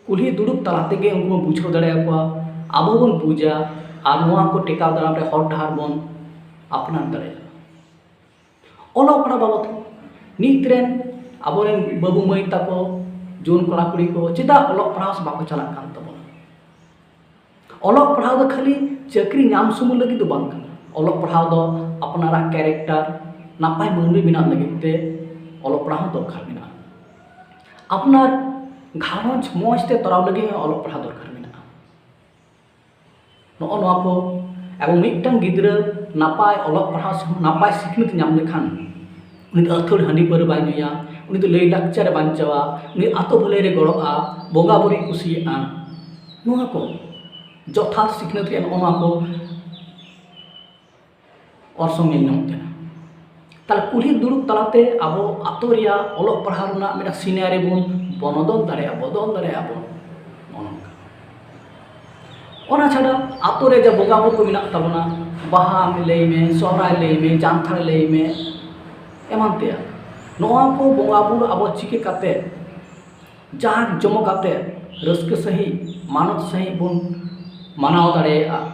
ᱠᱩᱞᱦᱤ ᱫᱩᱲᱩᱵ ᱛᱟᱞᱟ ᱛᱮᱜᱮ ᱩᱱᱠᱩ ᱵᱚᱱ ᱵᱩᱡᱷᱟᱹᱣ ᱫᱟᱲᱮᱭᱟᱠᱚᱣᱟ, ᱟᱵᱚ ᱵᱚᱱ ᱵᱩᱡᱟ, ᱟᱨ ᱱᱚᱣᱟ ᱠᱚ ᱴᱮᱠᱟᱣ ᱫᱟᱨᱟᱢ ᱨᱮ ᱦᱚᱨ ᱰᱟᱦᱟᱨ ᱵᱚᱱ ᱟᱯᱱᱟᱨ ᱫᱟᱲᱮᱭᱟᱜᱼᱟ᱾ ᱚᱞᱚᱜ ᱯᱟᱲᱦᱟᱣ ᱵᱟᱵᱚᱫ ᱦᱚᱸ ᱱᱤᱛ ᱨᱮᱱ ᱟᱵᱚᱨᱮᱱ ᱵᱟᱹᱵᱩ ᱢᱟᱹᱭ ᱛᱟᱠᱚ, ᱡᱩᱣᱟᱹᱱ ᱠᱚᱲᱟ ᱠᱩᱲᱤ ᱠᱚ ᱪᱮᱫᱟᱜ ᱚᱞᱚᱜ ᱯᱟᱲᱦᱟᱣ ᱥᱮ ᱵᱟᱠᱚ ᱪᱟᱞᱟᱜ ᱠᱟᱱ ᱛᱟᱵᱚᱱᱟ? ᱚᱞᱚᱜ ᱯᱟᱲᱦᱟᱣ ᱫᱚ ᱠᱷᱟᱹᱞᱤ ᱪᱟᱹᱠᱨᱤ ᱧᱟᱢ ᱥᱩᱢᱩᱝ ᱞᱟᱹᱜᱤᱫ ᱫᱚ ᱵᱟᱝ ᱠᱟᱱᱟ᱾ ᱚᱞᱚᱜ ᱯᱟᱲᱦᱟᱣ ᱫᱚ ᱟᱯᱱᱟᱨᱟᱜ ᱠᱮᱨᱮᱠᱴᱟᱨ ᱱᱟᱯᱟᱭ ᱢᱟᱹᱱᱢᱤ ᱵᱮᱱᱟᱣ ᱞᱟᱹᱜᱤᱫ ᱛᱮ ᱚᱞᱚᱜ ᱯᱟᱲᱦᱟᱣ ᱦᱚᱸ ᱫᱚᱨᱠᱟᱨ ᱢᱮᱱᱟᱜᱼᱟ᱾ ᱟᱯᱱᱟᱨ ᱜᱷᱟᱨᱚᱸᱡᱽ ᱢᱚᱡᱽ ᱛᱮ ᱛᱚᱨᱟᱣ ᱞᱟᱹᱜᱤᱫ ᱦᱚᱸ ᱚᱞᱚᱜ ᱯᱟᱲᱦᱟᱣ ᱫᱚᱨᱠᱟᱨ ᱢᱮᱱᱟᱜᱼᱟ᱾ ᱱᱚᱜᱼᱚ ᱱᱚᱣᱟ ᱠᱚ, ᱮᱵᱚᱝ ᱢᱤᱫᱴᱟᱝ ᱜᱤᱫᱽᱨᱟᱹ ᱱᱟᱯᱟᱭ ᱚᱞᱚᱜ ᱯᱟᱲᱦᱟᱣ ᱥᱮ ᱱᱟᱯᱟᱭ ᱥᱤᱠᱷᱱᱟᱹᱛ ᱧᱟᱢ ᱞᱮᱠᱷᱟᱱ, ᱩᱱᱤ ᱫᱚ ᱟᱹᱛᱷᱟᱹᱲ ᱦᱟᱺᱰᱤ ᱯᱟᱹᱣᱨᱟᱹ ᱵᱟᱭ ᱧᱩᱭᱟ, ᱩᱱᱤ ᱫᱚ ᱞᱟᱹᱭ ᱞᱟᱠᱪᱟᱨᱮ ᱵᱟᱧᱪᱟᱣᱟ, ᱩᱱᱤ ᱟᱛᱳ ᱵᱷᱟᱹᱞᱟᱹᱭ ᱨᱮ ᱜᱚᱲᱚᱜᱼᱟ, ᱵᱚᱸᱜᱟ ᱵᱩᱨᱩᱭ ᱠᱩᱥᱤᱭᱟᱜᱼᱟ᱾ ᱱᱚᱣᱟ ᱠᱚ ᱡᱚᱛᱷᱟᱛ ᱥᱤᱠᱷᱱᱟᱹᱛ ᱨᱮᱭᱟᱜ ᱱᱚᱜᱼᱚ ᱱᱚᱣᱟ ᱠᱚ ᱚᱨᱥᱚᱝ ᱧᱮᱞ ᱧᱟᱢᱚᱜ ᱠᱟᱱᱟ᱾ ᱛᱟᱦᱞᱮ ᱠᱩᱞᱦᱤ ᱫᱩᱲᱩᱵ ᱛᱟᱞᱟᱛᱮ ᱟᱵᱚ ᱟᱛᱳ ᱨᱮᱭᱟᱜ ᱚᱞᱚᱜ ᱯᱟᱲᱦᱟᱣ ᱨᱮᱱᱟᱜ ᱢᱤᱫᱴᱟᱝ ᱥᱤᱱᱟᱨᱤ ᱵᱚᱱ ᱵᱚᱱᱚᱫᱚᱞ ᱫᱟᱲᱮᱭᱟᱜᱼᱟ, ᱵᱚᱫᱚᱞ ᱫᱟᱲᱮᱭᱟᱜᱼᱟ ᱵᱚᱱ, ᱱᱚᱜᱼᱚ ᱱᱚᱝᱠᱟ᱾ ᱚᱱᱟ ᱪᱷᱟᱰᱟ ᱟᱛᱳ ᱨᱮ ᱡᱟ ᱵᱚᱸᱜᱟ ᱵᱩᱨᱩ ᱠᱚ ᱢᱮᱱᱟᱜ ᱛᱟᱵᱚᱱᱟ, ᱵᱟᱦᱟ ᱞᱟᱹᱭ ᱢᱮ, ᱥᱚᱦᱨᱟᱭ ᱞᱟᱹᱭ ᱢᱮ, ᱡᱟᱱᱛᱷᱟᱲ ᱞᱟᱹᱭ ᱢᱮ, ᱮᱢᱟᱱ ᱛᱮᱭᱟᱜ, ᱱᱚᱣᱟ ᱠᱚ ᱵᱚᱸᱜᱟ ᱵᱩᱨᱩ ᱟᱵᱚ ᱪᱤᱠᱟᱹ ᱠᱟᱛᱮ ᱡᱟᱠ ᱡᱚᱢᱚᱠ ᱠᱟᱛᱮ ᱨᱟᱹᱥᱠᱟᱹ ᱥᱟᱺᱦᱤᱡ, ᱢᱟᱱᱚᱛ ᱥᱟᱺᱦᱤᱡ ᱵᱚᱱ ᱢᱟᱱᱟᱣ ᱫᱟᱲᱮᱭᱟᱜᱼᱟ᱾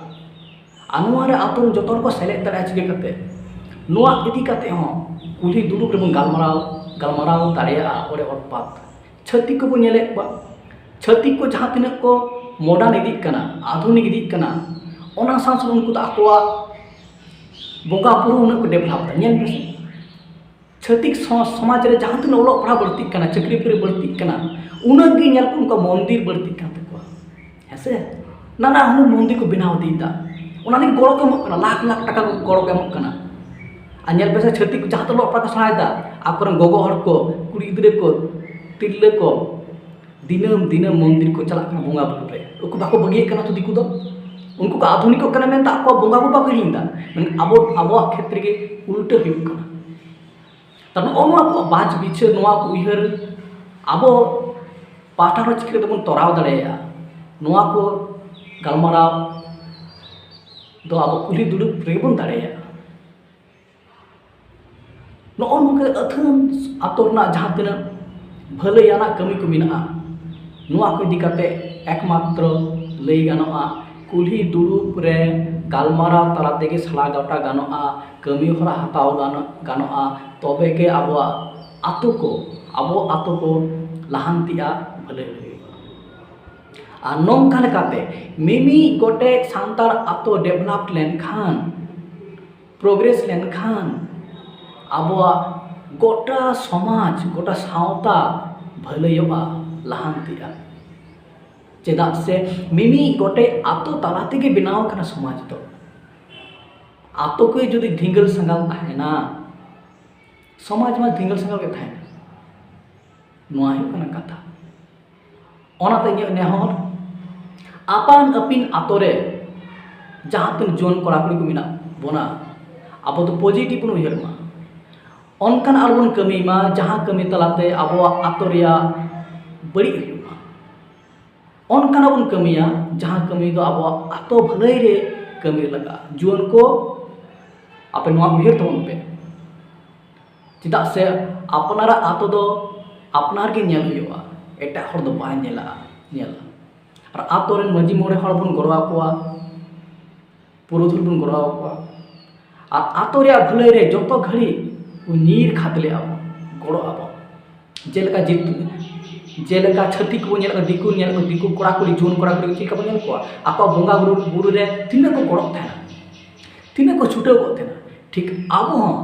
ᱟᱨ ᱱᱚᱣᱟ ᱨᱮ ᱟᱛᱳ ᱨᱮᱱ ᱡᱚᱛᱚ ᱦᱚᱲ ᱠᱚ ᱥᱮᱞᱮᱫ ᱫᱟᱲᱮᱭᱟᱜᱼᱟ᱾ ᱪᱤᱠᱟᱹ ᱠᱟᱛᱮ? ᱱᱚᱣᱟ ᱤᱫᱤ ᱠᱟᱛᱮ ᱦᱚᱸ ᱠᱩᱞᱦᱤ ᱫᱩᱲᱩᱵ ᱨᱮᱵᱚᱱ ᱜᱟᱞᱢᱟᱨᱟᱣ, ᱜᱟᱞᱢᱟᱨᱟᱣ ᱫᱟᱲᱮᱭᱟᱜᱼᱟ᱾ ᱚᱸᱰᱮ ᱚᱨᱯᱟᱛ ᱪᱷᱟᱹᱛᱤᱠ ᱠᱚᱵᱚᱱ ᱧᱮᱞᱮᱫ ᱠᱚᱣᱟ, ᱪᱷᱟᱹᱛᱤᱠ ᱠᱚ ᱡᱟᱦᱟᱸ ᱛᱤᱱᱟᱹᱜ ᱠᱚ ᱢᱚᱰᱟᱨᱱ ᱤᱫᱤᱜ ᱠᱟᱱᱟ, ᱟᱫᱷᱩᱱᱤᱠ ᱤᱫᱤᱜ ᱠᱟᱱᱟ, ᱚᱱᱟ ᱥᱟᱶ ᱥᱟᱶ ᱩᱱᱠᱩ ᱫᱚ ᱟᱠᱚᱣᱟᱜ ᱵᱚᱸᱜᱟ ᱵᱩᱨᱩ ᱩᱱᱟᱹᱜ ᱠᱚ ᱰᱮᱵᱷᱞᱚᱯ ᱮᱫᱟ᱾ ᱧᱮᱞ ᱢᱮᱥᱮ, ᱪᱷᱟᱹᱛᱤᱠ ᱥᱚ- ᱥᱚᱢᱟᱡᱽ ᱨᱮ ᱡᱟᱦᱟᱸ ᱛᱤᱱᱟᱹᱜ ᱚᱞᱚᱜ ᱯᱟᱲᱦᱟᱣ ᱵᱟᱹᱲᱛᱤᱜ ᱠᱟᱱᱟ, ᱪᱟᱹᱠᱨᱤ ᱵᱟᱹᱠᱨᱤ ᱵᱟᱹᱲᱛᱤᱜ ᱠᱟᱱᱟ, ᱩᱱᱟᱹᱜ ᱜᱮ ᱧᱮᱞ ᱠᱚᱢ ᱩᱱᱠᱩ ᱢᱚᱱᱫᱤᱨ ᱵᱟᱹᱲᱛᱤᱜ ᱠᱟᱱ ᱛᱟᱠᱚᱣᱟ᱾ ᱦᱮᱸ ᱥᱮ? ᱱᱟᱱᱟ ᱦᱩᱱᱟᱹᱨ ᱢᱚᱱᱫᱤᱨ ᱠᱚ ᱵᱮᱱᱟᱣ ᱤᱫᱤᱭᱮᱫᱟ᱾ ᱚᱱᱟ ᱞᱟᱹᱜᱤᱫ ᱜᱚᱲᱚ ᱠᱚ ᱮᱢᱚᱜ ᱠᱟᱱᱟ, ᱞᱟᱠᱷ ᱞᱟᱠᱷ ᱴᱟᱠᱟ ᱠᱚ ᱜᱚᱲᱚ ᱠᱚ ᱮᱢᱚᱜ ᱠᱟᱱᱟ᱾ ᱟᱨ ᱧᱮᱞ ᱯᱮᱥᱮ, ᱪᱷᱟᱹᱛᱤᱠ ᱠᱚ ᱡᱟᱦᱟᱸ ᱛᱮ ᱚᱞᱚᱜ ᱯᱟᱲᱦᱟᱣ ᱠᱚ ᱥᱮᱬᱟᱭᱮᱫᱟ, ᱟᱠᱚᱨᱮᱱ ᱜᱚᱜᱚ ᱦᱚᱲ ᱠᱚ, ᱠᱩᱲᱤ ᱜᱤᱫᱽᱨᱟᱹ ᱠᱚ, ᱛᱤᱨᱞᱟᱹ ᱠᱚ, ᱫᱤᱱᱟᱹᱢ ᱫᱤᱱᱟᱹᱢ ᱢᱚᱱᱫᱤᱨ ᱠᱚ ᱪᱟᱞᱟᱜ ᱠᱟᱱᱟ ᱵᱚᱸᱜᱟ ᱵᱩᱨᱩ ᱨᱮ᱾ ᱩᱱᱠᱩ ᱵᱟᱠᱚ ᱵᱟᱹᱜᱤᱭᱮᱫ ᱠᱟᱱᱟ ᱛᱚ ᱫᱤᱠᱩ ᱫᱚ᱾ ᱩᱱᱠᱩ ᱠᱚ ᱟᱫᱷᱩᱱᱤᱠᱚᱜ ᱠᱟᱱᱟ ᱢᱮᱱᱛᱮ ᱟᱠᱚᱣᱟᱜ ᱵᱚᱸᱜᱟ ᱵᱩᱨᱩ ᱵᱟᱠᱚ ᱦᱤᱲᱤᱧ ᱮᱫᱟ᱾ ᱢᱮᱱᱠᱷᱟᱱ ᱟᱵᱚ, ᱟᱵᱚᱣᱟᱜ ᱠᱷᱮᱛᱨᱮ ᱜᱮ ᱩᱞᱴᱟᱹ ᱦᱩᱭᱩᱜ ᱠᱟᱱᱟ᱾ ᱛᱚ ᱱᱚᱜᱼᱚ ᱱᱚᱣᱟ ᱠᱚ ᱵᱟᱪ ᱵᱤᱪᱟᱹᱨ, ᱱᱚᱣᱟ ᱠᱚ ᱩᱭᱦᱟᱹᱨ ᱟᱵᱚ ᱯᱟᱦᱴᱟ ᱦᱚᱸ ᱪᱤᱠᱟᱹ ᱛᱮᱵᱚᱱ ᱛᱚᱨᱟᱣ ᱫᱟᱲᱮᱭᱟᱜᱼᱟ? ᱱᱚᱣᱟ ᱠᱚ ᱜᱟᱞᱢᱟᱨᱟᱣ ᱫᱚ ᱟᱵᱚ ᱠᱩᱞᱦᱤ ᱫᱩᱲᱩᱵ ᱨᱮᱜᱮ ᱵᱚᱱ ᱫᱟᱲᱮᱭᱟᱜᱼᱟ᱾ ᱱᱚᱜᱼᱚ ᱱᱚᱝᱠᱟ ᱟᱹᱛᱷᱟᱹᱱ ᱟᱛᱳ ᱨᱮᱱᱟᱜ ᱡᱟᱦᱟᱸ ᱛᱤᱱᱟᱹᱜ ᱵᱷᱟᱹᱞᱟᱹᱭᱟᱱᱟᱜ ᱠᱟᱹᱢᱤ ᱠᱚ ᱢᱮᱱᱟᱜᱼᱟ, ᱱᱚᱣᱟ ᱠᱚ ᱤᱫᱤ ᱠᱟᱛᱮ ᱮᱠᱢᱟᱛᱨᱚ ᱞᱟᱹᱭ ᱜᱟᱱᱚᱜᱼᱟ, ᱠᱩᱞᱦᱤ ᱫᱩᱲᱩᱵ ᱨᱮ ᱜᱟᱞᱢᱟᱨᱟᱣ ᱛᱟᱞᱟ ᱛᱮᱜᱮ ᱥᱟᱞᱟ ᱜᱚᱴᱟ ᱜᱟᱱᱚᱜᱼᱟ, ᱠᱟᱹᱢᱤ ᱦᱚᱨᱟ ᱦᱟᱛᱟᱣ ᱜᱟᱱᱚᱜ, ᱜᱟᱱᱚᱜᱼᱟ, ᱛᱚᱵᱮ ᱜᱮ ᱟᱵᱚᱣᱟᱜ ᱟᱛᱳ ᱠᱚ, ᱟᱵᱚ ᱟᱛᱳ ᱠᱚ ᱞᱟᱦᱟᱱᱛᱤᱜᱼᱟ, ᱵᱷᱟᱹᱞᱟᱹᱭ ᱦᱩᱭᱩᱜᱼᱟ᱾ ᱟᱨ ᱱᱚᱝᱠᱟ ᱞᱮᱠᱟᱛᱮ ᱢᱤᱢᱤᱫ ᱜᱚᱴᱮᱡ ᱥᱟᱱᱛᱟᱲ ᱟᱛᱳ ᱰᱮᱵᱷᱞᱚᱯ ᱞᱮᱱᱠᱷᱟᱱ, ᱯᱨᱳᱜᱨᱮᱥ ᱞᱮᱱᱠᱷᱟᱱ ᱟᱵᱚᱣᱟᱜ ᱜᱚᱴᱟ ᱥᱚᱢᱟᱡᱽ, ᱜᱚᱴᱟ ᱥᱟᱶᱛᱟ ᱵᱷᱟᱹᱞᱟᱹᱭᱚᱜᱼᱟ, ᱞᱟᱦᱟᱱᱛᱤᱜᱼᱟ᱾ ᱪᱮᱫᱟᱜ ᱥᱮ ᱢᱤᱢᱤᱫ ᱜᱚᱴᱮᱡ ᱟᱛᱳ ᱛᱟᱞᱟ ᱛᱮᱜᱮ ᱵᱮᱱᱟᱣ ᱟᱠᱟᱱᱟ ᱥᱚᱢᱟᱡᱽ ᱫᱚ᱾ ᱟᱛᱳ ᱠᱚ ᱡᱩᱫᱤ ᱫᱷᱤᱸᱜᱟᱹᱞ ᱥᱟᱸᱜᱟᱞ ᱛᱟᱦᱮᱱᱟ, ᱥᱚᱢᱟᱡᱽ ᱢᱟ ᱫᱷᱤᱸᱜᱟᱹᱞ ᱥᱟᱸᱜᱟᱞ ᱜᱮ ᱛᱟᱦᱮᱱᱟ᱾ ᱱᱚᱣᱟ ᱦᱩᱭᱩᱜ ᱠᱟᱱᱟ ᱠᱟᱛᱷᱟ᱾ ᱚᱱᱟᱛᱮ ᱤᱧᱟᱹᱜ ᱱᱮᱦᱚᱨ, ᱟᱯᱟᱱ ᱟᱹᱯᱤᱱ ᱟᱛᱳ ᱨᱮ ᱡᱟᱦᱟᱸ ᱛᱤᱱᱟᱹᱜ ᱡᱩᱣᱟᱹᱱ ᱠᱚᱲᱟ ᱠᱩᱲᱤ ᱠᱚ ᱢᱮᱱᱟᱜ ᱵᱚᱱᱟ, ᱟᱵᱚ ᱫᱚ ᱯᱚᱡᱤᱴᱤᱵᱷ ᱵᱚᱱ ᱩᱭᱦᱟᱹᱨ ᱢᱟ᱾ ᱚᱱᱠᱟᱱ ᱟᱞᱚᱵᱚᱱ ᱠᱟᱹᱢᱤ ᱢᱟ ᱡᱟᱦᱟᱸ ᱠᱟᱹᱢᱤ ᱛᱟᱞᱟᱛᱮ ᱟᱵᱚᱣᱟᱜ ᱟᱛᱳ ᱨᱮᱭᱟᱜ ᱵᱟᱹᱲᱤᱡ ᱦᱩᱭᱩᱜ ᱢᱟ᱾ ᱚᱱᱠᱟᱱᱟᱜ ᱵᱚᱱ ᱠᱟᱹᱢᱤᱭᱟ ᱡᱟᱦᱟᱸ ᱠᱟᱹᱢᱤ ᱫᱚ ᱟᱵᱚᱣᱟᱜ ᱟᱛᱳ ᱵᱷᱟᱹᱞᱟᱹᱭ ᱨᱮ ᱠᱟᱹᱢᱤ ᱨᱮ ᱞᱟᱜᱟᱜᱼᱟ᱾ ᱡᱩᱣᱟᱹᱱ ᱠᱚ, ᱟᱯᱮ ᱱᱚᱣᱟ ᱩᱭᱦᱟᱹᱨ ᱛᱟᱵᱚᱱ ᱯᱮ᱾ ᱪᱮᱫᱟᱜ ᱥᱮ ᱟᱯᱱᱟᱨᱟᱜ ᱟᱛᱳ ᱫᱚ ᱟᱯᱱᱟᱨ ᱜᱮ ᱧᱮᱞ ᱦᱩᱭᱩᱜᱼᱟ, ᱮᱴᱟᱜ ᱦᱚᱲ ᱫᱚ ᱵᱟᱭ ᱧᱮᱞᱟ, ᱧᱮᱞᱟ᱾ ᱟᱨ ᱟᱛᱳ ᱨᱮᱱ ᱢᱟᱺᱡᱷᱤ ᱢᱚᱬᱮ ᱦᱚᱲ ᱵᱚᱱ ᱜᱚᱲᱚ ᱟᱠᱚᱣᱟ, ᱯᱩᱨᱩᱫᱷᱩᱞ ᱵᱚᱱ ᱜᱚᱲᱚ ᱟᱠᱚᱣᱟ᱾ ᱟᱨ ᱟᱛᱳ ᱨᱮᱭᱟᱜ ᱵᱷᱟᱹᱞᱟᱹᱭ ᱨᱮ ᱡᱚᱛᱚ ᱜᱷᱟᱹᱲᱤᱡ ᱧᱤᱨ ᱠᱷᱟᱫᱽᱞᱮ ᱟᱵᱚᱱ, ᱜᱚᱲᱚ ᱟᱵᱚᱱ᱾ ᱡᱮᱞᱮᱠᱟ ᱡᱤᱛ-, ᱡᱮᱞᱮᱠᱟ ᱪᱷᱟᱹᱛᱤᱠ ᱠᱚᱵᱚᱱ ᱧᱮᱞ ᱠᱚᱣᱟ, ᱫᱤᱠᱩ ᱧᱮᱞ ᱠᱚ, ᱫᱤᱠᱩ ᱠᱚᱲᱟ ᱠᱩᱲᱤ, ᱡᱩᱣᱟᱹᱱ ᱠᱚᱲᱟ ᱠᱩᱲᱤ ᱪᱮᱫ ᱞᱮᱠᱟ ᱵᱚᱱ ᱧᱮᱞ ᱠᱚᱣᱟ? ᱟᱠᱚᱣᱟᱜ ᱵᱚᱸᱜᱟ ᱵᱩᱨᱩ, ᱵᱩᱨᱩ ᱨᱮ ᱛᱤᱱᱟᱹᱜ ᱠᱚ ᱜᱚᱲᱚᱜ ᱛᱟᱦᱮᱱᱟ, ᱛᱤᱱᱟᱹᱜ ᱠᱚ ᱪᱷᱩᱴᱟᱹᱣ ᱠᱚᱜ ᱛᱟᱦᱮᱱᱟ᱾ ᱴᱷᱤᱠ ᱟᱵᱚ ᱦᱚᱸ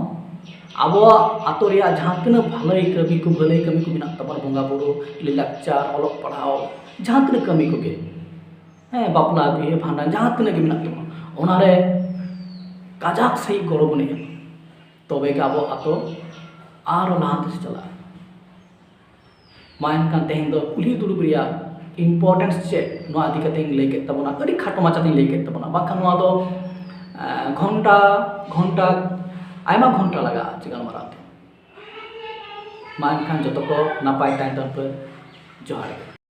ᱟᱵᱚᱣᱟᱜ ᱟᱛᱳ ᱨᱮᱭᱟᱜ ᱡᱟᱦᱟᱸ ᱛᱤᱱᱟᱹᱜ ᱵᱷᱟᱹᱞᱟᱹᱭ ᱠᱟᱹᱢᱤ ᱠᱚ, ᱵᱷᱟᱹᱞᱟᱹᱭ ᱠᱟᱹᱢᱤ ᱠᱚ ᱢᱮᱱᱟᱜ ᱛᱟᱵᱚᱱᱟ, ᱵᱚᱸᱜᱟ ᱵᱩᱨᱩ, ᱞᱟᱹᱭ ᱞᱟᱠᱪᱟᱨ, ᱚᱞᱚᱜ ᱯᱟᱲᱦᱟᱣ, ᱡᱟᱦᱟᱸ ᱛᱤᱱᱟᱹᱜ ᱠᱟᱹᱢᱤ ᱠᱚᱜᱮ, ᱦᱮᱸ, ᱵᱟᱯᱞᱟ, ᱵᱤᱦᱟᱹ, ᱵᱷᱟᱸᱰᱟᱱ, ᱡᱟᱦᱟᱸ ᱛᱤᱱᱟᱹᱜ ᱜᱮ ᱢᱮᱱᱟᱜ ᱛᱟᱵᱚᱱᱟ, ᱚᱱᱟᱨᱮ ᱠᱟᱡᱟᱠ ᱥᱟᱺᱦᱤᱡ ᱜᱚᱲᱚ ᱵᱚᱱ ᱮᱢᱟ, ᱛᱚᱵᱮ ᱜᱮ ᱟᱵᱚ ᱟᱛᱳ ᱟᱨᱚ ᱞᱟᱦᱟᱱᱛᱤ ᱥᱮᱫ ᱪᱟᱞᱟᱜᱼᱟ᱾ ᱢᱟ ᱮᱱᱠᱷᱟᱱ ᱛᱮᱦᱮᱧ ᱫᱚ ᱠᱩᱞᱦᱤ ᱫᱩᱲᱩᱵ ᱨᱮᱭᱟᱜ importance ᱪᱮᱫ, ᱱᱚᱣᱟ ᱤᱫᱤ ᱠᱟᱛᱮᱧ ᱞᱟᱹᱭ ᱠᱮᱫ ᱛᱟᱵᱚᱱᱟ᱾ ᱟᱹᱰᱤ ᱠᱷᱟᱴᱚ ᱢᱟᱪᱷᱟᱛᱮᱧ ᱞᱟᱹᱭ ᱠᱮᱫ ᱛᱟᱵᱚᱱᱟ, ᱵᱟᱝᱠᱷᱟᱱ ᱱᱚᱣᱟ ᱫᱚ ᱜᱷᱚᱱᱴᱟ ᱜᱷᱚᱱᱴᱟ ᱟᱭᱢᱟ ᱜᱷᱚᱱᱴᱟ ᱞᱟᱜᱟᱜᱼᱟ ᱪᱮ ᱜᱟᱞᱢᱟᱨᱟᱣ ᱛᱮ᱾ ᱢᱟ ᱮᱱᱠᱷᱟᱱ ᱡᱚᱛᱚ ᱠᱚ ᱱᱟᱯᱟᱭ ᱛᱟᱦᱮᱱ ᱛᱟᱵᱚᱱ ᱯᱮ᱾ ᱡᱚᱦᱟᱨ ᱜᱮ᱾